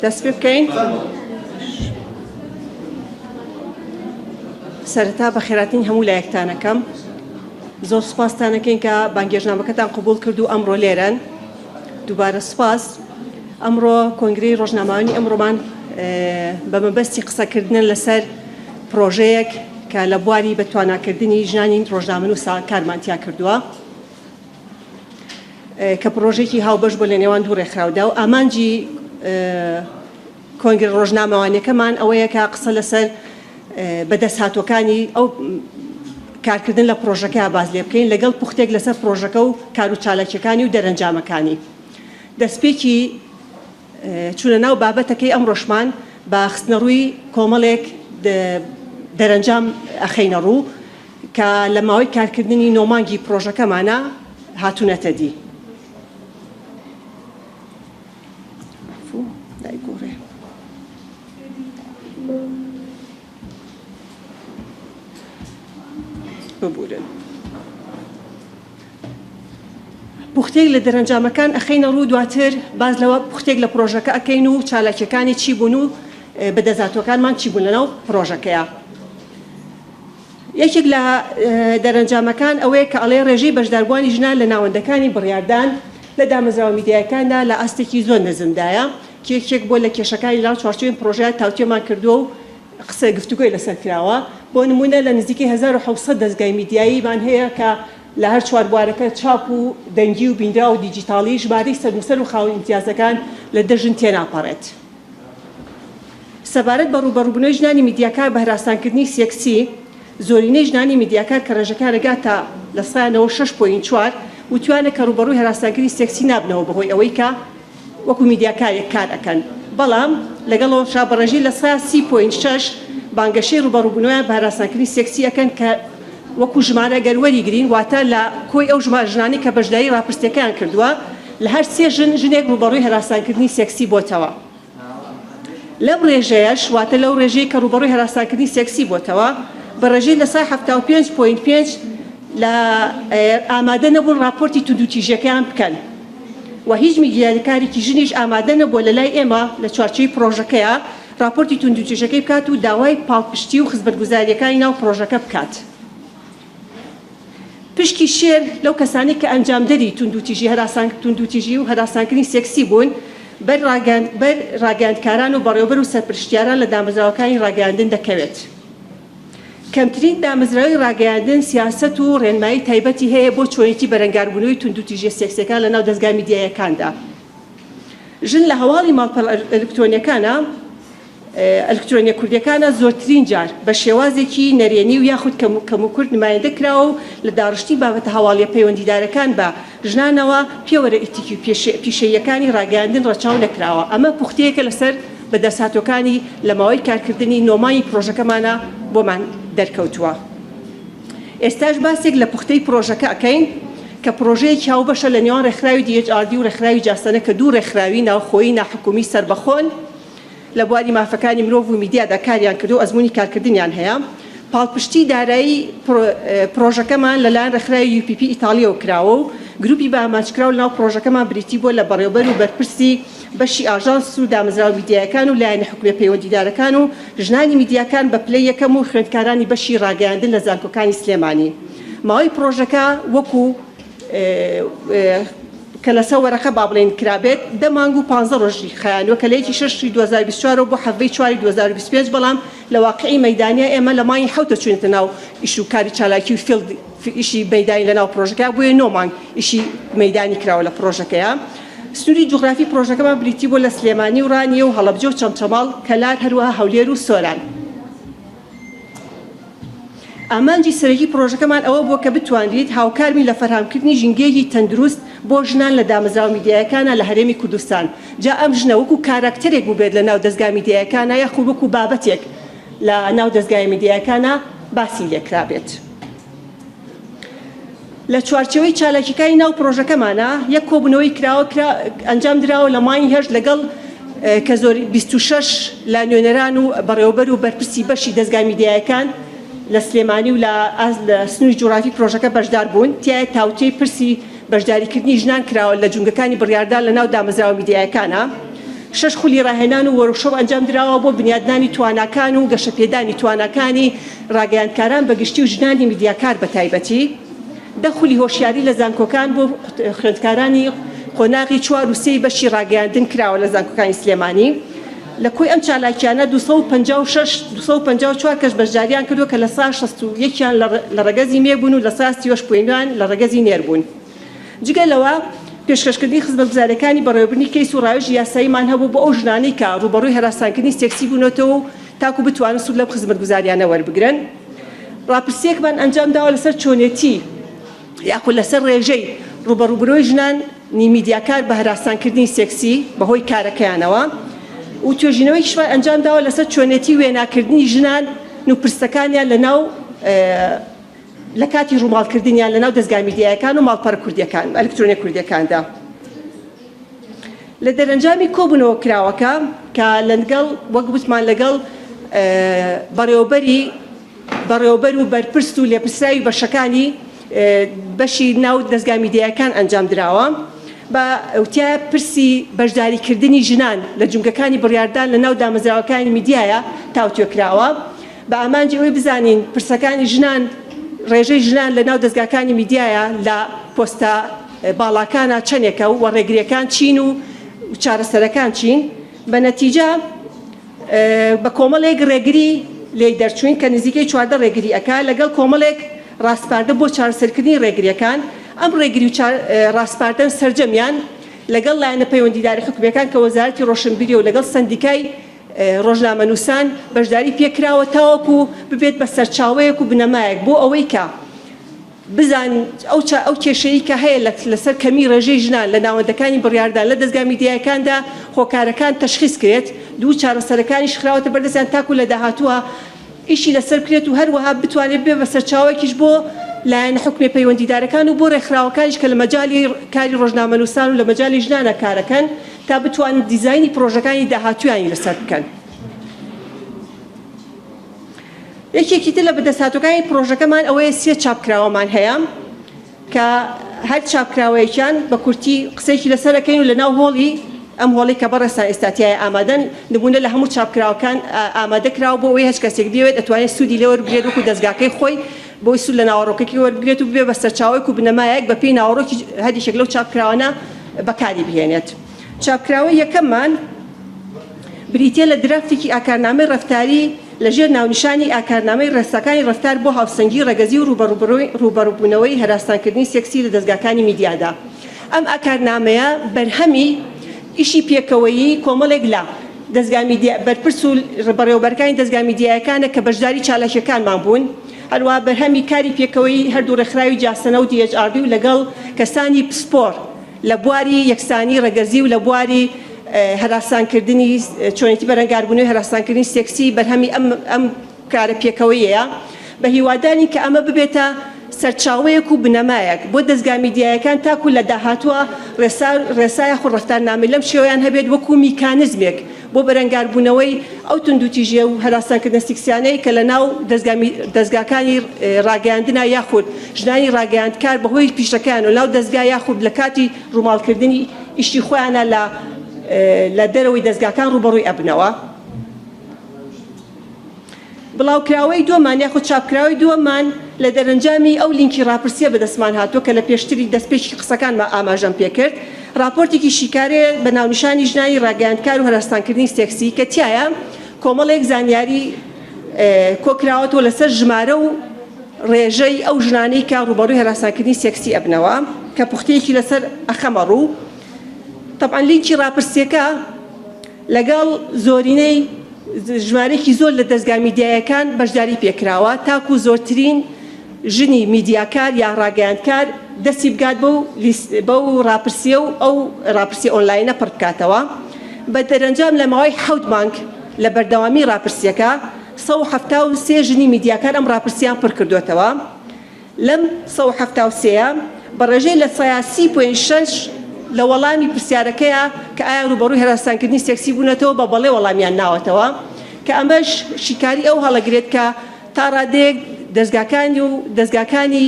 دەست پێ بکەین. سەرەتا بەخێراتنی هەموو لایەکتانەکەم. زۆر سوپاستانەکەین کە بانگێژنامەکەتان قبوڵ کرد و ئەمڕۆ لێرەن. دووبارە سوپاس. ئەمڕۆ کۆنگرەی ڕۆژنامەوانی ئەمڕۆمان بە مەبەستی قسەکردنە لەسەر پڕۆژەیەک کە لە بواری بەتواناکردنی ژنانی ڕۆژنامەنووسا کارمان تیا کردووە. کە پڕۆژەیەکی هاوبەش بووە لە نێوان دوو ڕێکخراودا و ئامانجی کۆنگرە ڕۆژنامەوانیەکەمان ئەوەیە کە قسە لەسەر بەدەستهاتووەکانی ئەو کارکردن لە پڕۆژەکە باس لێ بکەین لەگەڵ پوختێک لەسەر پڕۆژەکە و کار و چالاکیەکانی و دەرەنجامەکانی. دەستپێکی چوونە ناو بابەتەکەی ئەمڕۆشمان بە خستنەڕووی کۆمەڵێک دەرەنجام ئەخەینە ڕوو کە لە ماوەی کارکردنی نۆ مانگی پڕۆژەکەمانا هاتوونەتە دی. ببورن. پوختەیەک لە دەرەنجامەکان ئەخەینە ڕوو دواتر باس لەوە پوختێک لە پرۆژەکە ئەکەین و چالاکیەکانی چی بوون و بەدەستهاتووەکانمان چی بوون لەناو پرۆژەکەیا. یەکێک لە دەرەنجامەکان ئەوەیە کە ئەڵێ ڕێژەی بەشداربووانی ژنان لە ناوەندەکانی بڕیاردان لە دامەزراوە میدیایەکاندا لە ئاستێکی زۆر نزمدایە کە یەکێک بووە لە کێشەکانی لەناو چوارچێوەی پرۆژەیا تاوتوێمان کردووە و قسە گفتوگۆی لەسەر کراوە. بۆ نموونە لە نزیکەی 1700 دەزگای میدیاییمان هەیە کە لە هەر چوار بوارەکە چاپ و دەنگی و بینراو و دیجیتاڵی ژمارەی سەرنووسەر و خاوەن ئیمتیازەکان لە دە ژن تێناپەڕێت. سەبارەت بە ڕووبەڕووبوونەوەی ژنانی میدیاکار بە هەراسانکردنی سێکسی، زۆرینەی ژنانی میدیاکار کە ڕێژەکەیان ئەگاتە 96.4% وتویانە کە ڕووبەڕووی هەراسانکردنی سێکسی نابنەوە بەهۆی ئەوەی کە وەکو میدیاکارێک کار ئەکەن، بەڵام لەگەڵ ئەوەشا بە ڕێژەی 30.6% بانگەشەی ڕووبەڕووبوونەوەیان بە هەراسانکردنی سێکسی ئەکەن کە وەکو ژمارە گەر وەریگرین واتە لە کۆی ئەو ژمارە ژنانەی کە بەشداری ڕاپرسیەکەیان کردووە لە هەر سێ ژن ژنێک ڕووبەڕووی هەراسانکردنی سێکسی بۆتەوە. لەم ڕێژەیەش واتە لەو ڕێژەی کە ڕووبەڕووی هەراسانکردنی سێکسی بۆتەوە بە ڕێژەی 75.5% لە ئامادە نەبوون ڕاپۆرتی توندوتیژیەکەیان بکەن و هیچ میدیاکارێکی ژنیش ئامادە نەبووە لە لای ئێمە لە چوارچێوەی پڕۆژەکەیا ڕاپۆرتی توندوتیژەکەی بکات و داوای پاڵپشتی و خزمەتگوزارییەکانی ناو پڕۆژەکە بکات. پشکی شێر لەو کەسانەی کە ئەنجامدەری توندوتیژی هەراسان توندوتیژی و هەراسانکردنی سێکسی بوون بەر بەر ڕاگەیاندکاران و بەڕێوەبەر و سەرپرشتیاران لە دامەزراوەکانی ڕاگەیاندن دەکەوێت. کەمترین دامەزراوەی ڕاگەیاندن سیاسەت و ڕێنمایی تایبەتی هەیە بۆ چۆنێتی بەرەنگاربوونەوەی توندوتیژیە سێکسیەکان لەناو دەزگا میدیایەکاندا. ژن لە هەواڵی ماڵپەڕە ئەلکترۆنیەکانا ئەلکترۆنیە کوردیەکانا زۆرترین جار بە شێوازێکی نەرێنی و یاخود کەموکورت نمایندە کراوە و لە داڕشتنی بابەتە هەواڵیە پەیوەندیدارەکان بە ژنانەوە پێوەرە ئیتیکی و پیشەییەکانی ڕاگەیاندن ڕەچاو نەکراوە. ئەمە پوختەیەکە لەسەر بەدەستهاتووەکانی لە ماوەی کارکردنی نۆ مانگی پرۆژەکەمانا بۆمان دەرکەوتووە. ئێستاش باسێک لە پوختەی پرۆژەکە ئەکەین کە پرۆژەیەکی هاوبەشە لە نێوان ڕێکخراوی DHRD و ڕێکخراوی جاسەنە کە دوو ڕێکخراوی ناوخۆیی ناحکومی سەربەخۆن لە بواری مافەکانی مرۆڤ و میدیادا کاریان کردووە و ئەزموونی کارکردنیان هەیە. پاڵپشتی دارایی پرۆژەکەمان لەلایەن ڕێکخراوی UPP ئیتاڵییەوە کراوە و گروپی بەئامانجکراو لەناو پرۆژەکەمان بریتی بووە لە بەڕێوبەر و بەرپرسی بەشی ئاژانس و دامەزراوە میدیایەکان و لایەنە حکومیە پەیوەندیدارەکان و ژنانی میدیاکان بە پلەی یەکەم و خوێندکارانی بەشی ڕاگەیاندن لە زانکۆکانی سلێمانی. ماوەی پرۆژەکە وەکو کە لەسەر وەرەقە با بڵێین کرابێت دە مانگ و پانزە ڕۆژی خایاندووە کە لە یەکی شەشی 2024 ەوە بۆ حەڤدەی چواری 2025 بەڵام لە واقعی مەیدانیا ئێمە لە مانگی حەوتە چوینەتە ناو ئیش و کاری چالاکی و field ئیشی مەیدانی لە ناو پرۆژەکە بۆیە نۆ مانگ ئیشی مەیدانی کراوە لە پرۆژەکەیا. سنووری جوغرافی پرۆژەکەمان بریتی بووە لە سلێمانی و ڕانیە و هەڵەبجە و چەمچەماڵ، کەلار، هەروەها هەولێر و سۆران. ئامانجی سەرەکی پرۆژەکەمان ئەوە بووە کە بتوانریت هاوکار بین لە فەرهەمکردنی ژینگەیەکی تەندروست بۆ ژنان لە دامەزراوە میدیایەکانا لە هەرێمی کوردستان، جا ئەم ژنە وەکو کاراکتەرێک بووبێت لە ناو دەزگا میدیایەکانا یاخود وەکو بابەتێک لە ناو دەزگایە میدیایەکانا باسی لێکرابێت. لە چوارچێوەی چالاکیەکانی ناو پرۆژەکەمانا یەک کۆبوونەوەی کراوە کرا ئەنجام دراوە لە مانگی هەشت لەگەڵ کە زۆر 26 لە نوێنەران و بەڕێوەبەر و بەرپرسی بەشی دەزگا میدیایەکان لە سلێمانی و لە لە سنووری جوغرافی پرۆژەکە بەشدار بوون تیایە تاوتوێی پرسی بەشداریکردنی ژنان کراوە لە جومگەکانی بڕیاردان لە ناو دامەزراوە میدیایەکانا. شەش خولی ڕاهێنان و وۆرکشۆپ ئەنجام دراوە بۆ بنیادنانی تواناکان و گەشەپێدانی تواناکانی ڕاگەیاندکاران بە گشتی و ژنانی میدیاکار بە تایبەتی. دە خولی هۆشیاری لە زانکۆکان بۆ خوێندکارانی قۆناغی چوار و سێی بەشی ڕاگەیاندن کراوە لە زانکۆکانی سلێمانی. لە کۆی ئەم چالاکییانە 256 254 کەس بەشداریان کردووە کە 61% یان لە ڕەگەزی مێ بوون و 38% یان لە ڕەگەزی نێر بوون. جگە لەوە، پێشکەشکردنی خزمەتگوزارییەکانی بەڕێوەبردنی کەیس و ڕاوێژی یاساییمان هەبوو بۆ ئەو ژنانەی کە ڕووبەڕووی هەراسانکردنی سێکسی بوونەتەوە و تاکو بتوانن سوود لەم خزمەتگوزارییانە وەربگرن. ڕاپرسییەکمان ئەنجامداوە لەسەر چۆنێتی یاخود لەسەر ڕێژەی ڕووبەڕووبوونەوەی ژنانی میدیاکار بە هەراسانکردنی سێکسی بەهۆی کارەکەیانەوە و توێژینەوەیەکیشمان ئەنجامداوە لەسەر چۆنێتی وێناکردنی ژنان و پرسەکانیان لەناو لە کاتی ڕووماڵکردنیان لەناو دەزگا میدیایەکان و ماڵپەڕە کوردیەکان ئەلکترۆنیە کوردیەکاندا. لە دەرەنجامی کۆبوونەوە کراوەکە کە لەگەڵ وەک وتمان لەگەڵ بەڕێوەبەری بەڕێوەبەر و بەرپرس و لێپرسراوی بەشەکانی بەشی ناو دەزگا میدیایەکان ئەنجام دراوە بە تیایا پرسی بەشداریکردنی ژنان لە جومگەکانی بڕیاردان لە ناو دامەزراوەکانی میدیایە تاوتوێ کراوە. بە ئامانجی ئەوەی بزانین پرسەکانی ژنان، ڕێژەی ژنان لە ناو دەزگاکانی میدیایا لە پۆستە باڵاکانا چەنێکە و ڕێگریەکان چین و چارەسەرەکان چین، بە نەتیجە بە کۆمەڵێک ڕێگری لێی دەرچووین کە نزیکەی 14 ڕێگری ئەکا لەگەڵ کۆمەڵێک ڕاسپاردە بۆ چارەسەرکردنی ڕێگریەکان، ئەم ڕێگری و ڕاسپاردەن سەرجەمیان لەگەڵ لایەنە پەیوەندیدارە حکومیەکان کە وەزارەتی ڕۆشنبیریە و لەگەڵ سەندیکای ڕۆژنامەنووسان بەشداری پێکراوە تاوەکو ببێت بە سەرچاوەیەک و بنەمایەک بۆ ئەوەی کە بزان ئەو ئەو کێشەی کە هەیە لەسەر کەمی ڕێژەی ژنان لە ناوەندەکانی بڕیاردان لە دەزگا میدیایەکاندا هۆکارەکان تەشخیس کرێت دوو چارەسەرەکانیش خراوەتە بەردەستیان تاکو لە داهاتووە ئیشی لەسەر بکرێت و هەروەها بتوانێت ببێت بە سەرچاوەیەکیش بۆ لایەنە حکومیە پەیوەندیدارەکان و بۆ ڕێکخراوەکانیش کە لە مەجالی کاری ڕۆژنامەنووسان و لە مەجالی ژنانە کارەکەن تا بتوانن دیزاینی پڕۆژەکانی داهاتوویانی لەسەر بکەن. یەکێکی تر لە بەدەستهاتووەکانی پڕۆژەکەمان ئەوەیە سێ چاپکراوەمان هەیە کە هەر چاپکراوەیەکیان بە کورتی قسەیەکی لەسەر ئەکەین و لەناو هۆڵی ئەم هۆڵی کە بەڕێزتان ئێستا تیایا ئامادەن نموونە لە هەموو چاپکراوەکان ئامادە کراوە بۆ ئەوەی هەچ کەسێک بیەوێت ئەتوانێت سوودی لێ وەربگرێت وەکو دەزگاکەی خۆی بۆی سوود لە ناوەڕۆکەکەی وەربگرێت و ببێ بە سەرچاوەیەک و بنەمایەک بەپێی ناوەڕۆکی هەر یەکێک لەو چاپکراوانە بەکاری بهێنێت. چاپکراوەی یەکەممان بریتییە لە درافتێکی ئاکارنامەی ڕەفتاری لە ژێر ناونیشانی ئاکارنامەی ڕێساکانی ڕەفتار بۆ هاوسەنگی ڕەگەزی و ڕووبەڕووبوونەوەی هەراسانکردنی سێکسی لە دەزگاکانی میدیادا. ئەم ئاکارنامەیە بەرهەمی ئیشی پێکەوەیی کۆمەڵێک لە دەزگا میدیا بەرپرس و بەڕێوەبەرەکانی دەزگا میدیایەکانە کە بەشداری چالاکییەکانمان بوون. هەروەها بەرهەمی کاری پێکەوەیی هەردوو ڕێکخراوی جاسەنە و DHRD و لەگەڵ کەسانی پسپۆڕ لە بواری یەکسانی ڕەگەزی و لە بواری هەراسانکردنی چۆنێتی بەرەنگاربوونەوەی هەراسانکردنی سێکسی بەرهەمی ئەم ئەم کارە پێکەوەیەیە. بە هیوادارین کە ئەمە ببێتە سەرچاوەیەک و بنەمایەک بۆ دەزگا میدیایەکان تاکو لە داهاتووە ڕێسا ڕێسا یاخود ڕەفتارنامەی لەم شێوەیان هەبێت وەکو میکانزمێک بۆ بەرەنگاربوونەوەی ئەو توندوتیژیی و هەراسانکردنە سیکسیانەی کە لەناو دەزگاکانی ڕاگەیاندنا یاخود ژنانی ڕاگەیاندکار بەهۆی پیشەکەیان و ناو دەزگا یاخود لە کاتی ڕووماڵکردنی ئیشی خۆیانە لە دەرەوەی دەزگاکان ڕووبەڕووی ئەبنەوە. بڵاوکراوەی دووەمان یاخود چاپکراوەی دووەممان لە دەرەنجامی ئەو لینکی ڕاپرسییە بەدەستمان هاتووە کە لە پێشتری دەستپێکی قسەکانما ئاماژەم پێکرد، ڕاپۆرتێکی شیکارەیە بە ناونیشانی ژنانی ڕاگەیاندکار و هەراسانکردنی سێکسی کە تیایا کۆمەڵێک زانیاری کۆکراوەتەوە لەسەر ژمارە و ڕێژەی ئەو ژنانەی کە ڕووبەڕووی هەراسانکردنی سێکسی ئەبنەوە کە پوختەیەکی لەسەر ئەخەمە ڕوو. تەبعەن لینکی ڕاپرسییەکە لەگەڵ زۆرینەی ژمارەیەکی زۆر لە دەزگا میدیایەکان بەشداری پێکراوە تاکو زۆرترین ژنی میدیاکار یا ڕاگەیاندکار دەستی بگات بەو بەو ڕاپرسیە و ئەو ڕاپرسی ئۆنلاینە پڕ بکاتەوە. بە دەرەنجام لە ماوەی حەوت مانگ لە بەردەوامی ڕاپرسیەکە 173 ژنی میدیاکار ئەم ڕاپرسیان پڕ کردۆتەوە. لەم 173 ە بە ڕێژەی 30.6% لە وەڵامی پرسیارەکەیا کە ئایا ڕووبەڕووی هەراسانکردنی سێکسی بوونەتەوە بە بەڵێ وەڵامیان ناوەتەوە کە ئەمەش شیکاری ئەو هەڵەگرێت کە تا ڕادەیەک دەزگاکانی و دەزگاکانی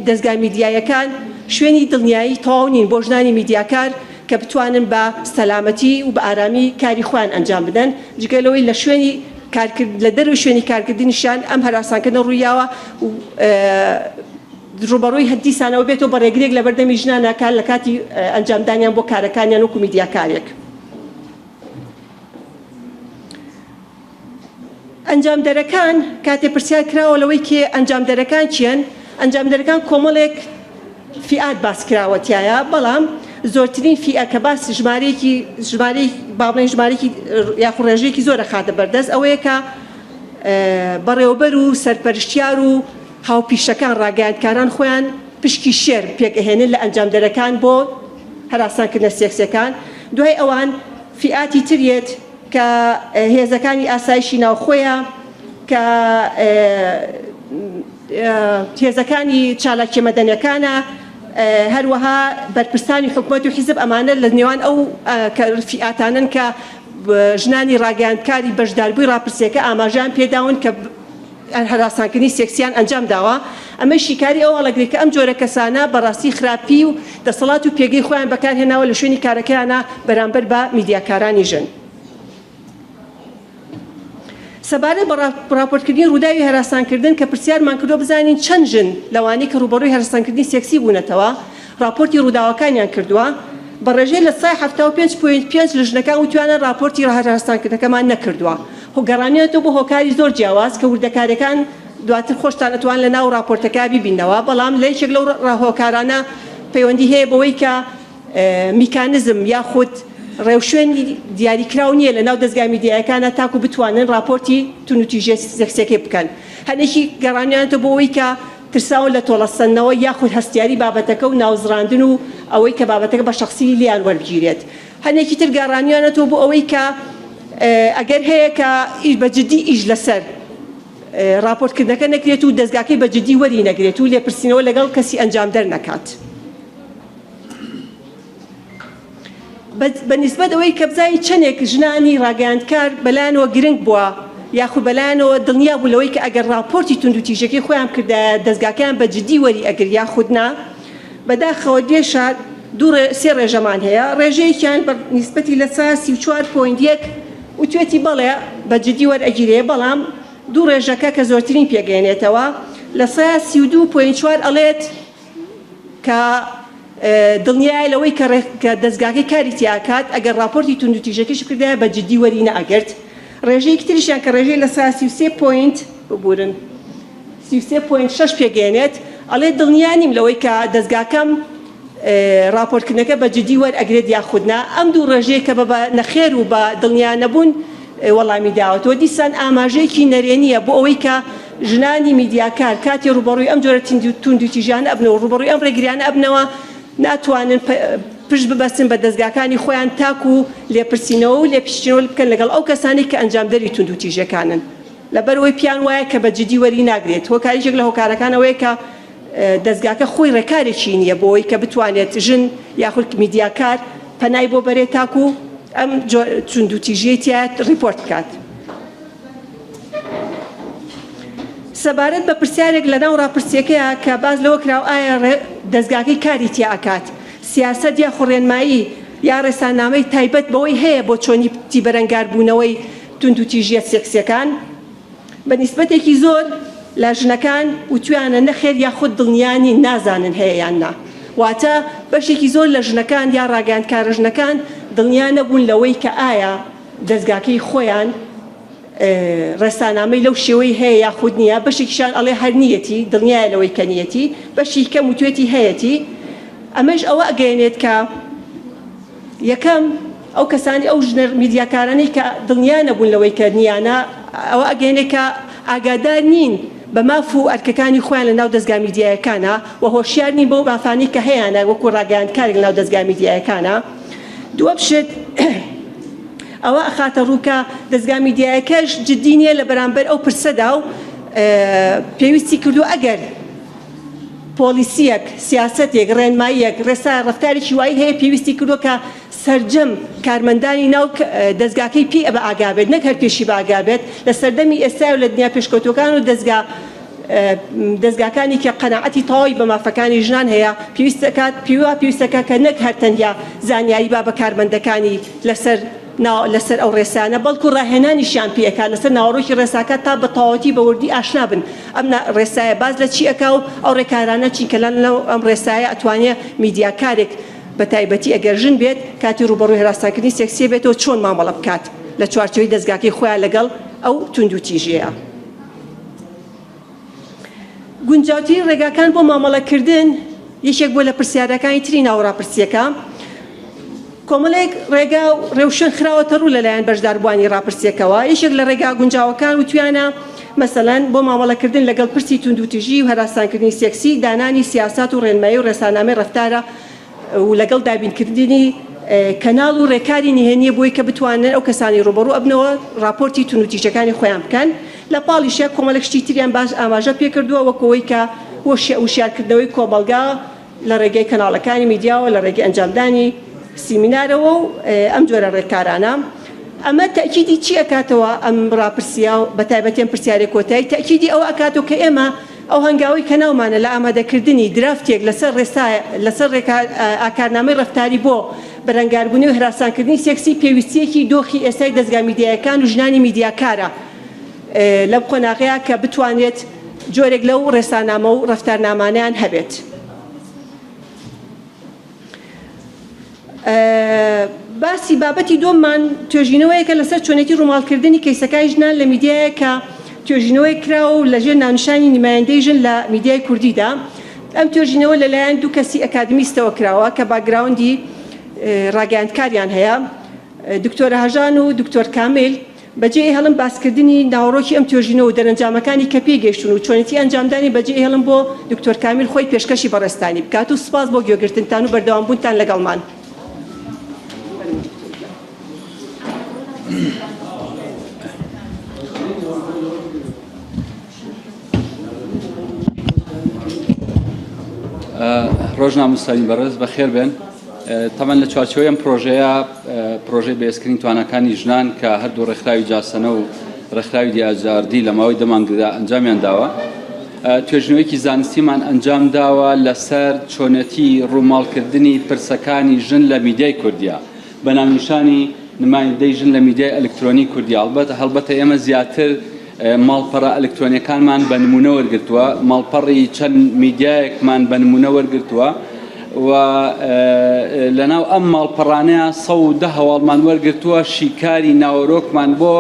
دەزگا میدیایەکان شوێنی دڵنیایی تەواو نین بۆ ژنانی میدیاکار. کە بتوانن بە سەلامەتی و بە ئارامی کاری خۆیان ئەنجام بدەن، جگە لەوەی لە شوێنی کارکرد لە دەرەوەی شوێنی کارکردنیشیان ئەم هەراسانکردنە ڕوویاوە و ڕووبەڕووی دیسانەوە بێتەوە بە ڕێگرێک لەبەردەمی ژنانا کار لە کاتی ئەنجامدانیان بۆ کارەکانیان وەکو میدیاکارێک. ئەنجامدەرەکان، کاتێ پرسیار کراوە لەوەی کێ ئەنجامدەرەکان کێن، ئەنجامدەرەکان کۆمەڵێک فیئات باس کراوە تیایا، بەڵام زۆرترین فیئە کە باس ژمارەیەکی ژمارەی با بڵێین ژمارەیەکی یاخود ڕێژەیەکی زۆر ئەخاتە بەردەست ئەوەیە کە بەڕێوەبەر و سەرپەرشتیار و هاوپیشەکان ڕاگەیاندکاران خۆیان پشکی شێر پێک ئەهێنن لە ئەنجامدەرەکان بۆ هەراسانکردنە سێکسیەکان، دوای ئەوان فیئاتی تر یەت کە هێزەکانی ئاسایشی ناوخۆیە، کە هێزەکانی چالاکیە مەدەنیەکانە، هەروەها بەرپرسانی حکومەت و حیزب، ئەمانە لە نێوان ئەو فیئاتانەن کە ژنانی ڕاگەیاندکاری بەشداربووی ڕاپرسیەکە ئاماژەیان پێداون کە هەراسانکردنی سێکسیان ئەنجام داوە، ئەمەش شیکاری ئەوە هەڵەگرێت کە ئەم جۆرە کەسانە بەڕاستی خراپی و دەسەڵات و پێگەی خۆیان بەکارهێناوە لە شوێنی کارەکەیانا بەرامبەر بە میدیاکارانی ژن. سەبارەت بە ڕاپۆرتکردنی ڕووداوی هەراسانکردن کە پرسیارمان کردووە بزانین چەند ژن لەوانەی کە ڕووبەڕووی هەراسانکردنی سێکسی بوونەتەوە ڕاپۆرتی ڕووداوەکانیان کردووە، بە ڕێژەی 75.5% لە ژنەکان وتویانە ڕاپۆرتی هەراسانکردنەکەمان نەکردووە. گەڕانیانەتەوە بۆ هۆکاری زۆر جیاواز کە وردەکاریەکان دواتر خۆشتان ئەتوان لە ناو ڕاپۆرتەکە بیبینەوە، بەڵام لە یەکێک لەو هۆکارانە پەیوەندی هەیە بەوەی کە میکانزم یاخود ڕێوشوێنی دیاریکراو نییە لە ناو دەزگا میدیایەکانا تاکو بتوانن ڕاپۆرتی توندوتیژیە سێکسیەکەی بکەن. هەنێکی گەڕانیانەتەوە بۆ ئەوەی کە ترساون لە تۆڵەسەندنەوە یاخود هەستیاری بابەتەکە و ناوزڕاندن و ئەوەی کە بابەتەکە بە شەخسی لێیان وەربگیرێت. هەنێکی تر گەڕانیانەتەوە بۆ ئەوەی کە ئەگەر هەیە کە بە جدی ئیش لەسەر ڕاپۆرتکردنەکە نەکرێت و دەزگاکەی بە جدی وەری نەگرێت و لێپرسینەوە لەگەڵ کەسی ئەنجامدەر نەکات. بە نیسبەت ئەوەی کە بزانین چەندێک ژنانی ڕاگەیاندکار بەلایانەوە گرنگ بووە یاخود بەلایانەوە دڵنیا بوو لەوەی کە ئەگەر ڕاپۆرتی توندوتیژیەکەی خۆیان بکردایە دەزگاکەیان بە جدی وەری ئەگرت یاخود نا، بەداخەوە دێشا دوو ڕێ سێ ڕێژەمان هەیە ڕێژەیەکیان بە نیسبەتی لە سا 34 point یەک وتوێتی بەڵێ بە جدی وەرئەگیرێ بەڵام دوو ڕێژەکە کە زۆرترین پێگەیەنێتەوە لە سا 32 point چوار ئەڵێت کە دڵنیایە لەوەی کە کە دەزگاکەی کاری تیا ئەکات ئەگەر ڕاپۆرتی توندوتیژەکەیش بکردایە بە جدی وەری نەئەگرت ڕێژەیەکی تریشیان کە ڕێژەی لە سا 33 point ببورن 33 point شەش پێگەیەنێت ئەڵێت دڵنیا نیم لەوەی کە دەزگاکەم ڕاپۆرتکردنەکە بە جدی وەرئەگرێت یاخود نا ئەم دوو ڕێژەیە کە بە نەخێر و بە دڵنیا نەبوون وەڵامی داوەتەوە دیسان ئاماژەیەکی نەرێنییە بۆ ئەوەی کە ژنانی میدیاکار کاتێ ڕووبەڕووی ئەم جۆرە توندوتیژیانە ئەبنەوە ڕووبەڕووی ئەم ڕێگریانە ئەبنەوە ناتوانن پشت ببەستن بە دەزگاکانی خۆیان تاکو لێپرسینەوە و لێپیچینەوە بکەن لەگەڵ ئەو کەسانەی کە ئەنجامدەری توندوتیژیەکانن لەبەرئەوەی پێیان وایە کە بە جدی وەری ناگرێت هۆکار یەکێک لە هۆکارەکان ئەوەیە کە دەزگاکە خۆی ڕێکارێکی نییە بۆ ئەوەی کە بتوانێت ژن یاخود میدیاکار پەنای بۆ بەرێت تاکو ئەم توندوتیژیەی تیا ڕیپۆرت بکات. سەبارەت بە پرسیارێک لەناو ڕاپرسیەکەیا کە باس لەوە کراو ئایا دەزگاکەی کاری تیا ئەکات سیاسەت یاخو ڕێنمایی یا ڕێسانامەی تایبەت بەوەی هەیە بۆ چۆنیتی بەرەنگاربوونەوەی توندوتیژیە سێکسیەکان بە نیسبەتێکی زۆر لە ژنەکان وتویانە نەخێر یاخود دڵنیا نین نازانن هەیە یان نا واتە بەشێکی زۆر لە ژنەکان یا ڕاگەیاندکارە ژنەکان دڵنیا نەبوون لەوەی کە ئایا دەزگاکەی خۆیان ڕێسانامەی لەو شێوەی هەیە یاخود نییە بەشێکیشیان ئەڵێ هەر نییەتی دڵنیایە لەوەی کە نییەتی بەشی کەم وتوێتی هەیەتی ئەمەش ئەوە ئەگەیەنێت کە یەکەم، ئەو کەسانەی ئەو ژنە میدیاکارانەی کە دڵنیا نەبوون لەوەی کە نییانە، ئەوە ئەگەیەنێت کە ئاگادار نین بە ماف و ئەرکەکانی خۆیان لە ناو دەزگا میدیایەکانا و هۆشیار نین بەو مافانەی کە هەیانە وەکو ڕاگەیاندکارێک لە ناو دەزگا میدیایەکانا. دووەم شت ئەوە ئەخاتە ڕوو کە دەزگا میدیایەکەش جدی نییە لە بەرامبەر ئەو پرسەدا و پێویستی کردووە ئەگەر پۆڵیسییەک، سیاسەتێک، ڕێنماییەک، ڕێسا، ڕەفتارێکی وایی هەیە پێویستی کردووە کە سەرجەم کارمەندانی ناو دەزگاکەی پێی بە ئاگا بێت نەک هەر پێشی بە ئاگا بێت لە سەردەمی ئێستای و لە دنیا پێشکەوتووەکان و دەزگا. دەزگاکانی کە قەناعەتی تەواوی بە مافەکانی ژنان هەیە پێویست دەکات پێوا پێویست دەکات کە نەک هەر تەنیا زانیاری با بە کارمەندەکانی لەسەر لەسەر ئەو ڕێسایانە بەڵکو ڕاهێنانیشیان پێ ئەکات لەسەر ناوەڕۆکی ڕێساکە تا بە تەواوەتی بە وردی ئاشنا بن ئەم ڕێسایە باس لە چی ئەکا و ئەو ڕێکارانە چین کە لەناو ئەم ڕێسایە ئەتوانێ میدیاکارێک بە تایبەتی ئەگەر ژن بێت کاتی ڕووبەڕووی هەراسانکردنی سێکسیە بێتەوە چۆن مامەڵە بکات لە چوارچێوەی دەزگاکەی خۆیان لەگەڵ ئەو توندوتیژیەیە. گونجاوترین ڕێگاکان بۆ مامەڵەکردن یەکێک بووە لە پرسیارەکانی تری ناو ڕاپرسییەکە. کۆمەڵێک ڕێگا و ڕێوشوێن خراوەتە ڕوو لەلایەن بەشداربووانی ڕاپرسییەکەوە. یەکێک لە ڕێگا گونجاوەکان وتویانە مەسەلەن بۆ مامەڵەکردن لەگەڵ پرسی توندوتیژی و هەراسانکردنی سێکسی دانانی سیاسات و ڕێنمایی و ڕێسانامەی ڕەفتارە و لەگەڵ دابینکردنی کەناڵ و رێکاری نهێنیە بۆی کە بتوانن ئەو کەسانەی رووبەڕوو ئەبنەوە راپۆرتی توندوتیژەکانی خۆیان بکەن. لە پاڵیشیا کۆمەڵێک شتی تریان باش ئاماژە پێکردووە وەک ئەوەی کە وشیارکردنەوەی کۆمەڵگا لە رێگەی کەناڵەکانی میدیاوە لە رێگەی ئەنجامدانی سیمینارەوە و ئەم جۆرە رێکارانە. ئەمە تەئکیدی چی ئەکاتەوە ئەم راپرسیە و بەتایبەتی ئەم پرسیارەی کۆتایی تەئکیدی ئەوە ئەکاتەوە کە ئێمە ئەو هەنگاوەی کە ناومانە لە ئامادەکردنی درافتێک لەسەر ڕێسا لەسەر ڕێکار ئاکارنامەی ڕەفتاری بۆ بەرەنگاربوونەوەی هەراسانکردنی سێکسی پێویستییەکی دۆخی ئێستای دەزگا میدیایەکان و ژنانی میدیاکارە لەم قۆناغەیا کە بتوانرێت جۆرێک لەو ڕێسانامە و ڕەفتارنامانەیان هەبێت. باسی بابەتی دووەممان توێژینەوەیەکە لەسەر چۆنێتی ڕووماڵکردنی کەیسەکانی ژنان لە میدیایە کە توێژینەوەیەک کراوە و لەژێر ناونیشانی نمایندەی ژن لە میدیای کوردیدا. ئەم توێژینەوە لەلایەن دوو کەسی ئەکادمیستەوە کراوە کە background ی ڕاگەیاندکاریان هەیە، دکتۆرە هەژان و دکتۆر کامیل. بەجێ ئەیهێڵم باسکردنی ناوەڕۆکی ئەم توێژینەوە و دەرەنجامەکانی کە پێی گەیشتوون و چۆنێتی ئەنجامدانی بەجێ ئەیهێڵم بۆ دکتۆر کامیل خۆی پێشکەشی بەڕێزتانی بکات و سوپاس بۆ گوێگرتنتان و بەردەوامبوونتان لەگەڵمان. ڕۆژناموسانی بەڕێز بەخێر بێن. تەبعەن لە چوارچێوەی ئەم پرۆژەیە پرۆژەی بەهێزکردنی تواناکانی ژنان کە هەردوو ڕێکخراوی جاسەنە و ڕێکخراوی دیاجاردی لە ماوەی دە مانگدا ئەنجامیان داوە توێژینەوەیەکی زانستیمان ئەنجام داوە لەسەر چۆنێتی ڕووماڵکردنی پرسەکانی ژن لە میدیای کوردیا بە ناونیشانی نمایندەی ژن لە میدیای ئەلکترۆنی کوردی هەڵبەت هەڵبەتە ئێمە زیاتر ماڵپەڕە ئەلکترۆنیەکانمان بە نمونە وەرگرتووە، ماڵپەڕی چەند میدیایەکمان بە نمونە وەرگرتووە و لەناو ئەم ماڵپەڕانەیە 110 هەواڵمان وەرگرتووە، شیکاری ناوەرۆکمان بۆ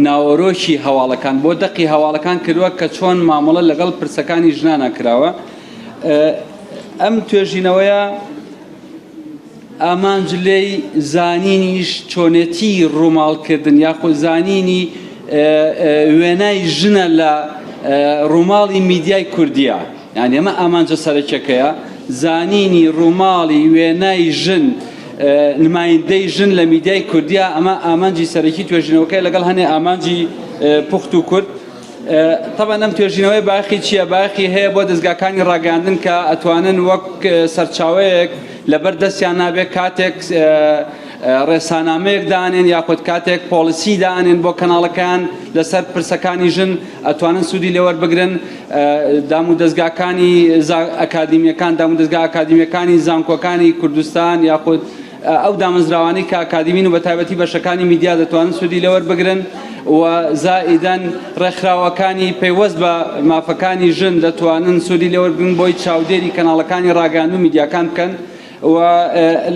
ناوەرۆکی هەواڵەکان بۆ دەقی هەواڵەکان کردووە کە چۆن مامەڵە لەگەڵ پرسەکانی ژنانە کراوە. ئەم توێژینەوەیە ئامانج لێی زانینیش چۆنێتی ڕووماڵکردن یاخود زانینی وێنای ژنە لە ڕووماڵی میدیای کوردیە یان ئەمە ئامانجە سەرەکیەکەیە زانینی ڕووماڵی وێنای ژن نمایندەی ژن لە میدیای کوردیا ئەمە ئامانجی سەرەکی توێژینەوەکەی لەگەڵ هەنێ ئامانجی پوخت و کورت تەبعەن ئەم توێژینەوەی باخی چییە؟ باخی هەیە بۆ دەزگاکانی ڕاگەیاندن کە ئەتوانن وەک سەرچاوەیەک لەبەر دەستیان نابێت کاتێک ڕێسانامەیەک دانێن یاخود کاتێک policy دانێن بۆ کەناڵەکەیان لەسەر پرسەکانی ژن ئەتوانن سوودی لێوەربگرن دام و دەزگاکانی ئەکادیمیەکان دام و دەزگا ئەکادیمیەکانی زانکۆکانی کوردستان یاخود ئەو دامەزراوانەی کە ئەکادیمین و بەتایبەتی بەشەکانی میدیا دەتوانن سوودی لێوەربگرن و زائیدەن ڕێکخراوەکانی پەیوەست بە مافەکانی ژن دەتوانن سوودی لێوەربگرن بۆی چاودێری کەناڵەکانی ڕاگەیاندن و میدیاکان بکەن و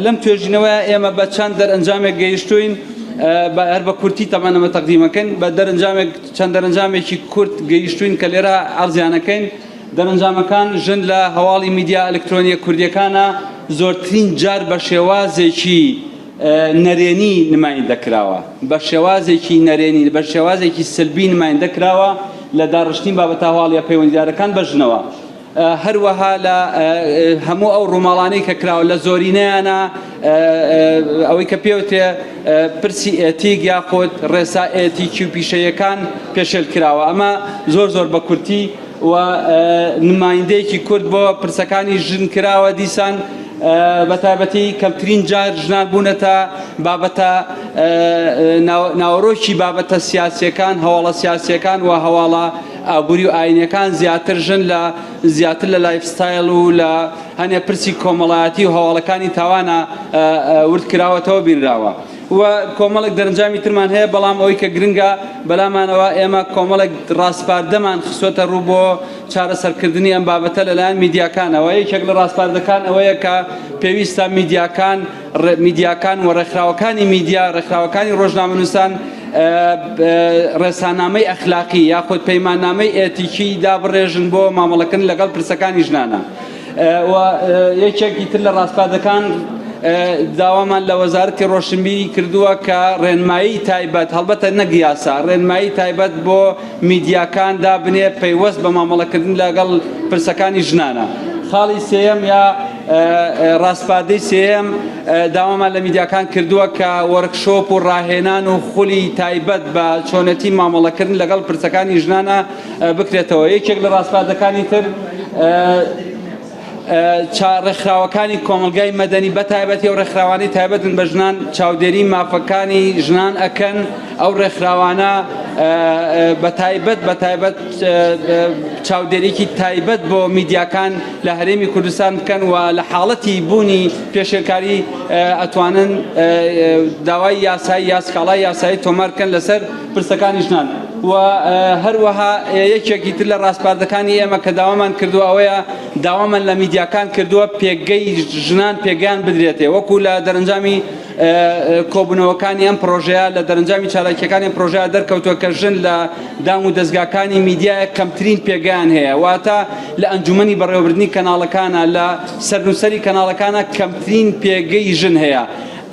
لەم توێژینەوەیە ئێمە بە چەند دەرئەنجامێک گەیشتوین هەر بە کورتی تەمان ئەمە تەقدیمەکەین بە دەرەنجامێک چەند دەرەنجامێکی کورت گەیشتوین کە لێرە عەرزیانەکەین دەرەنجامەکان، ژن لە هەواڵی میدیا ئەلکترۆنییە کوردییەکانا زۆرترین جار بە شێوازێکی نەرێنی نمایندە کراوە، بە شێوازێکی نەرێنی، بە شێوازێکی سلبی نمایندە کراوە لە داڕشتنی بابەتە هەواڵییە پەیوەندیدارەکان بە ژنەوە. هەروەها لە هەموو ئەو ڕووماڵانەی کە کراوە لە زۆرینەیانا ئەوەی کە پێوترێ پرسی ئێتیک یاخود ڕێسا ئێتیکی و پیشەییەکان پێشێل کراوە. ئەمە زۆر زۆر بە کورتی و نمایندەیەکی کورد بۆ پرسەکانی ژن کراوە دیسان بە تایبەتی کەمترین جار ژنان بوونەتە بابەتە ناوەرۆکی بابەتە سیاسیەکان هەواڵە سیاسیەکان و هەواڵە ئابووری و ئاینیەکان زیاتر ژن لە زیاتر لە lifestyle و لە هەنێ پرسی کۆمەڵایەتی و هەواڵەکانی تاوانە ورد کراوەتەوە بینراوە و کۆمەڵێک دەرەنجامی ترمان هەیە، بەڵام ئەوەی کە گرنگە بەلامانەوە ئێمە کۆمەڵێک ڕاسپاردەمان خستووەتە ڕوو بۆ چارەسەرکردنی ئەم بابەتە لەلایەن میدیاکانەوە. یەکێک لە ڕاسپاردەکان ئەوەیە کە پێویستە میدیاکان میدیاکان و ڕێکخراوەکانی میدیا، ڕێکخراوەکانی ڕۆژنامەنووسان ڕێسانامەی ئەخلاقی یاخود پەیماننامەی ئێتیکی دابڕێژن بۆ مامەڵەکردن لەگەڵ پرسەکانی ژنانە. و یەکێکی تر لە ڕاسپاردەکان داوامان لە وەزارەتی ڕۆشنبیری کردووە کە ڕێنمایی تایبەت، هەڵبەتە نەک یاسا، ڕێنمایی تایبەت بۆ میدیاکان دابنێ پەیوەست بە مامەڵەکردن لەگەڵ پرسەکانی ژنانە. خاڵی سێیەم یا ڕاسپاردەی سێیەم داوامان لە میدیاکان کردووە کە workshop و ڕاهێنان و خولی تایبەت بە چۆنێتی مامەڵەکردن لەگەڵ پرسەکانی ژنانە بکرێتەوە. یەکێک لە ڕاسپاردەکانی تر ڕێکخراوەکانی کۆمەڵگای مەدەنی بە تایبەتی ئەو ڕێکخراوانەی تایبەتن بە ژنان چاودێری مافەکانی ژنان ئەکەن، ئەو ڕێکخراوانە بە تایبەت بە تایبەت چاودێریکی تایبەت بۆ میدیاکان لە هەرێمی کوردستان بکەن و لە حاڵەتی بوونی پێشێلکاری ئەتوانن داوای یاسایی یا سکاڵای یاسایی تۆمار بکەن لەسەر پرسەکانی ژنان. و هەروەها یەکێکی تر لە ڕاسپاردەکانی ئێمە کە داوامان کردووە ئەوەیە داوامان لە میدیاکان کردووە پێگەی ژنان پێگەیان بدرێتێ وەکو لە دەرەنجامی کۆبوونەوەکانی ئەم پرۆژەیە لە دەرەنجامی چالاکیەکانی ئەم پرۆژەیە دەرکەوتووە کە ژن لە دام و دەزگاکانی میدیایە کەمترین پێگەیان هەیە، واتە لە ئەنجومەنی بەڕێوەبردنی کەناڵەکانە لە سەرنووسەری کەناڵەکانە کەمترین پێگەی ژن هەیە.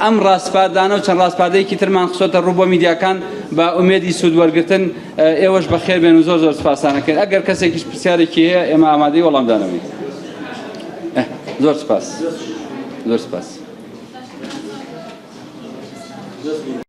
ئەم ڕاسپاردانە و چەند ڕاسپاردەیەکی ترمان خستۆتە ڕوو بۆ میدیاکان بە ئومێدی سوود وەرگرتن. ئێوەش بەخێر بێن و زۆر زۆر سپاستان ئەکەین. ئەگەر کەسێکیش پرسیارێکی هەیە ئێمە ئامادەی وەڵامدانەوەین. زۆر سپاس. زۆر سپاس.